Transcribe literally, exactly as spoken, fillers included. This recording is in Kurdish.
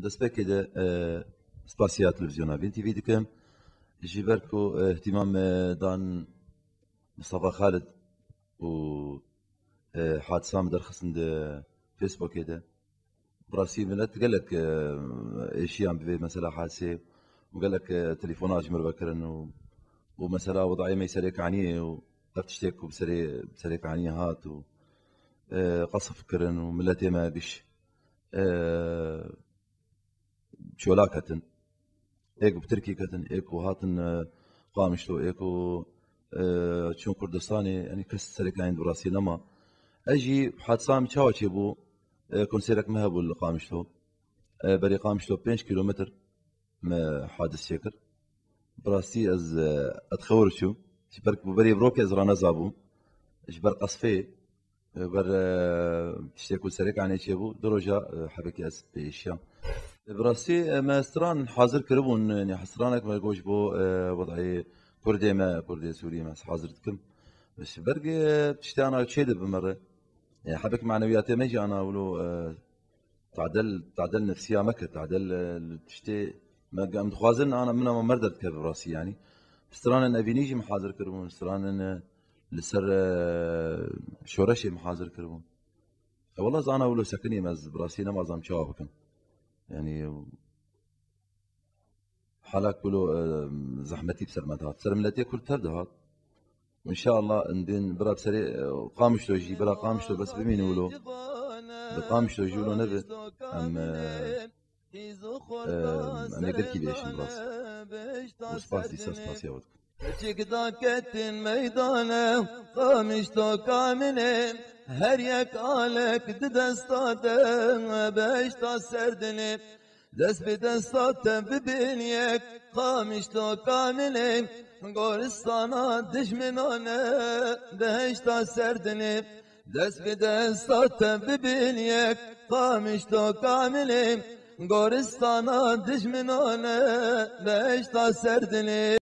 Destpêkê de, e, spasiya televîzyona Vîn T V dikim. Ji ber ku, e, ihtimam, e, dan Mustafa Xalid û, e, hadisa min derxistin di Facebookê de. Bi rastî milet gelek, e, êşiyan bi vê mesela hadisê û gelek, e, telefona ji min re vekirin û, û mesela wedayê me serê kaniyê û ev tiştê ku bi serê, bi serê kaniyê hat û, e, qesf kirin û miletê me giş, e, çola ketin. Ê ku bi Tirkî ketin, ê ku hatin, e, Qamişlo, ê ku, e, çûn Kurdistanê, yanî kes serê kaniyê bi rastî nema. Ez jî hadisa min çawa çêbû, e, konserek me hebû li Qamişlo. E, berê Qamişlo pênc kîlometr me hadis çêkir. Bi rastî ez, e, ez xewir çûm. Ji ber ku berê bi rokê ez ranezabûm. Ji ber qesfê, e, ber, e, tiştê ku serê kanê çêbû, du roja, e, hebekî ez pê êşiyam. E, bi rastî, e, me stran hazir kiribûn, yanî stranek me got ji bo, e, wedayê Kurdê me, Kurdê Sûrî me ez hazir dikim. Ji ber, e, tiştê ana çê dibe me re. E, hebek manewiyatê me jî ana wilo, e, tadel, tadel nefsiya me kir, tadel, e, li tiştê me, em dixwazin ana min ama merde dike bi rastî yanî. Stranên evînî jî min hazir kiribûn, stranên, e, li ser, e, şoreşê min hazir kiribûn. E, wela ez ana wilo sekinî me, ez bi rastî nema ez zam çawa bikim. Yanî, hala ku lo, e, zehmetî bi ser me dihat. Ser miletê Kurd tev dihat. Înşallah, indin bira bi serê, e, Qamişlo jî, bira Qamişlo bes bimîne wilo. Bi Qamişlo jî wilo nebe. Em, e, e, em ê gelkî bêşin rast. Û spas dîsa spasiya we dikim. Çik daketin meydane, Qamişlo kamine, her yek alek di desta de, behişta serdine. Dest bi desta te bibin yek, Qamişlo kamine, goristana dijminane, behişta serdine. Dest bi desta te bibin yek, Qamişlo kamine, goristana dijminane, behişta serdine.